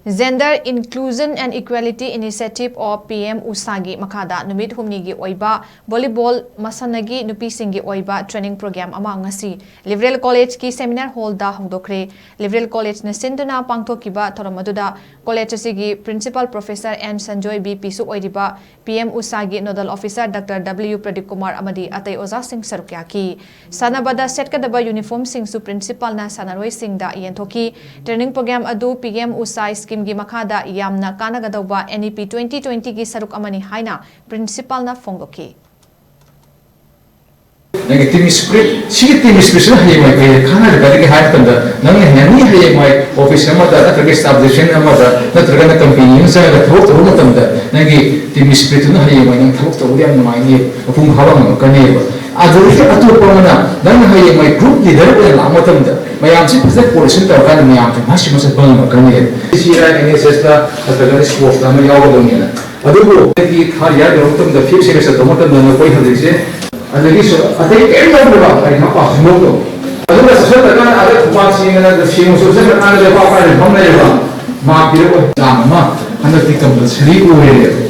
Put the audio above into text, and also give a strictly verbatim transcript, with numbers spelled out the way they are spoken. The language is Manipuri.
Gender Inclusion and Equality Initiative of P M ꯎꯁꯥꯒꯤ ꯃꯈꯥꯗ ꯅꯨꯃꯤꯠ ꯍꯨꯝꯅꯤꯒꯤ ꯑꯣꯏꯕ ꯚꯣꯂꯤꯕꯣꯜ ꯃꯁꯥꯟꯅꯒꯤ ꯅꯨꯄꯤꯁꯤꯡꯒꯤ ꯑꯣꯏꯕ ꯇ꯭ꯔꯦꯅꯤꯡ ꯄ꯭ꯔꯣꯒ꯭ꯔꯥꯝ ꯑꯃ ꯉꯁꯤ ꯂꯤꯕꯔꯦꯜ ꯀꯣꯂꯦꯖꯀꯤ ꯁꯦꯃꯤꯅꯥꯔ ꯍꯣꯜꯗ ꯍꯧꯗꯣꯛꯈ꯭ꯔꯦ꯫ ꯂꯤꯕꯔꯦꯜ ꯀꯣꯂꯦꯖꯅ ꯁꯤꯟꯗꯨꯅ ꯄꯥꯡꯊꯣꯛꯈꯤꯕ ꯊꯧꯔꯝ ꯑꯗꯨꯗ ꯀꯣꯂꯦꯖ ꯑꯁꯤꯒꯤ principal professor N Sanjoy B ꯄꯤꯁꯨ ꯑꯣꯏꯔꯤꯕ ꯄꯤ ꯑꯦꯝ ꯎꯁꯥꯒꯤ nodal officer doctor W Pradip Kumar ꯑꯃꯗꯤ ꯑꯇꯩ ꯑꯣꯖꯥꯁꯤꯡ ꯁꯔꯨꯛ ꯌꯥꯈꯤ꯫ ꯁꯥꯟꯅꯕꯗ ꯁꯦꯠꯀꯗꯕ ꯌꯨꯅꯤꯐꯣꯔꯝꯁꯤꯡꯁꯨ ꯄ꯭ꯔꯤꯟꯁꯤꯄꯥꯜꯅ ꯁꯥꯟꯅꯔꯣꯏꯁꯤꯡꯗ ꯌꯦꯟꯊꯣꯛꯈꯤ꯫ ꯇ꯭ꯔꯦꯅꯤꯡ ꯄ꯭ꯔꯣꯒ꯭ꯔꯥꯝ ꯑꯗꯨ ꯄꯤ ꯑꯦꯝ ꯎꯁꯥ ꯁ꯭ꯀꯤꯝꯒꯤ ꯃꯈꯥꯗ ꯌꯥꯝꯅ ꯀꯥꯟꯅꯒꯗꯧꯕ ꯑꯦꯟ ꯏ ꯄꯤ ꯇ꯭ꯋꯦꯟꯇꯤ ꯇ꯭ꯋꯦꯟꯇꯤꯒꯤ ꯁꯔꯨꯛ ꯑꯃꯅꯤ ꯍꯥꯏꯅ ꯄ꯭ꯔꯤꯟꯁꯤꯄꯥꯜꯅ ꯐꯣꯡꯗꯣꯛꯈꯤ꯫ ꯅꯪꯒꯤ ꯇꯤꯝ ꯁ꯭ꯄꯤꯔꯤꯠ, ꯁꯤꯒꯤ ꯇꯤꯝ ꯁ꯭ꯄꯤꯔꯤꯠꯁꯤꯅ ꯍꯌꯦꯡꯋꯥꯏ ꯀꯔꯤ ꯀꯥꯟꯅꯔꯛꯀꯅꯤꯒꯦ ꯍꯥꯏꯕ ꯃꯇꯝꯗ, ꯅꯪꯅ ꯍꯦꯟꯅꯅꯤ ꯍꯌꯦꯡꯋꯥꯏ ꯑꯣꯐꯤꯁ ꯑꯃꯗ ꯅꯠꯇ꯭ꯔꯒ ꯁ꯭ꯇꯥꯐ ꯗꯤꯁꯇ꯭ꯔꯤꯛ ꯑꯃꯗ ꯅꯠꯇ꯭ꯔꯒꯅ ꯀꯝꯄꯦꯅꯤ ꯑꯃ ꯆꯪꯉꯒ ꯊꯕꯛ ꯇꯧꯕ ꯃꯇꯝꯗ ꯅꯪꯒꯤ ꯇꯤꯝ ꯁ꯭ꯄꯤꯔꯤꯠꯇꯨꯅ ꯍꯌꯦꯡꯋꯥꯏ ꯅꯪ ꯊꯕꯛ ꯇꯧꯕꯗ ꯌꯥꯝ ꯅꯨꯡꯉꯥꯏꯅꯤ, ꯃꯄꯨꯡ ꯐꯥꯕ ꯉꯝꯃꯛꯀꯅꯦꯕ꯫ ꯑꯗꯨꯗꯒꯤ ꯑꯇꯣꯞꯄ ꯑꯃꯅ ꯅꯪꯅ ꯍꯌꯦꯡꯋꯥꯏ ꯒ꯭ꯔꯨꯞ ꯂꯤꯗꯔ ꯑꯣꯏꯅ ꯂꯥꯛꯄ ꯃꯇꯝꯗ ꯃꯌꯥꯝꯁꯤ ꯐꯖꯅ ꯀꯣꯑꯣꯔꯗꯤꯅꯦꯁꯟ ꯇꯧꯔꯀꯥꯟꯗ ꯃꯌꯥꯝꯁꯦ ꯃꯁꯤ ꯃꯁꯛ ꯈꯪꯉꯛꯀꯅꯦꯕ꯫ ꯁꯤ ꯑꯥꯏ ꯑꯦꯟ ꯑꯦꯁ ꯑꯦꯁꯇ ꯅꯠꯇ꯭ꯔꯒꯅ ꯁ꯭ꯄꯣꯔꯠꯁꯇ ꯑꯃ ꯌꯥꯎꯒꯗꯧꯅꯦꯅ꯫ ꯑꯗꯨꯕꯨ ꯑꯩꯒꯤ ꯊꯥꯔꯠ ꯏꯌꯥꯔ ꯌꯧꯔꯛꯄ ꯃꯇꯝꯗ, ꯐꯤꯐ ꯁꯦꯃꯤꯁꯇꯔ ꯇꯧꯕ ꯃꯇꯝꯗ ꯅꯈꯣꯏ ꯍꯧꯖꯤꯛꯁꯦ ꯑꯗꯒꯤ ꯁ-, ꯑꯇꯩ ꯀꯔꯤꯝ ꯌꯥꯎꯗꯕ ꯄꯔꯤꯈꯥ ꯄꯥꯁ ꯁꯨꯡꯇꯧ꯫ ꯑꯗꯨꯒ ꯆꯠꯁꯤꯜꯂꯀꯥꯟꯗ ꯑꯥꯗ ꯈꯨꯄꯥꯛ ꯁꯦꯝꯗꯅ ꯁꯦꯝꯕꯁꯨ ꯆꯠꯈ꯭ꯔꯀꯥꯟꯗ ꯂꯩꯕꯥꯛ ꯄꯥꯏꯔ ꯐꯝ ꯂꯩꯔꯕ ꯃꯥꯔꯛ ꯄꯤꯔꯛꯑꯣꯏ꯫ ꯆꯥꯡ ꯑꯃ ꯍꯟꯗꯛꯇꯤ ꯀꯝꯄꯜꯁꯔꯤ ꯑꯣꯏꯔꯦꯕ꯫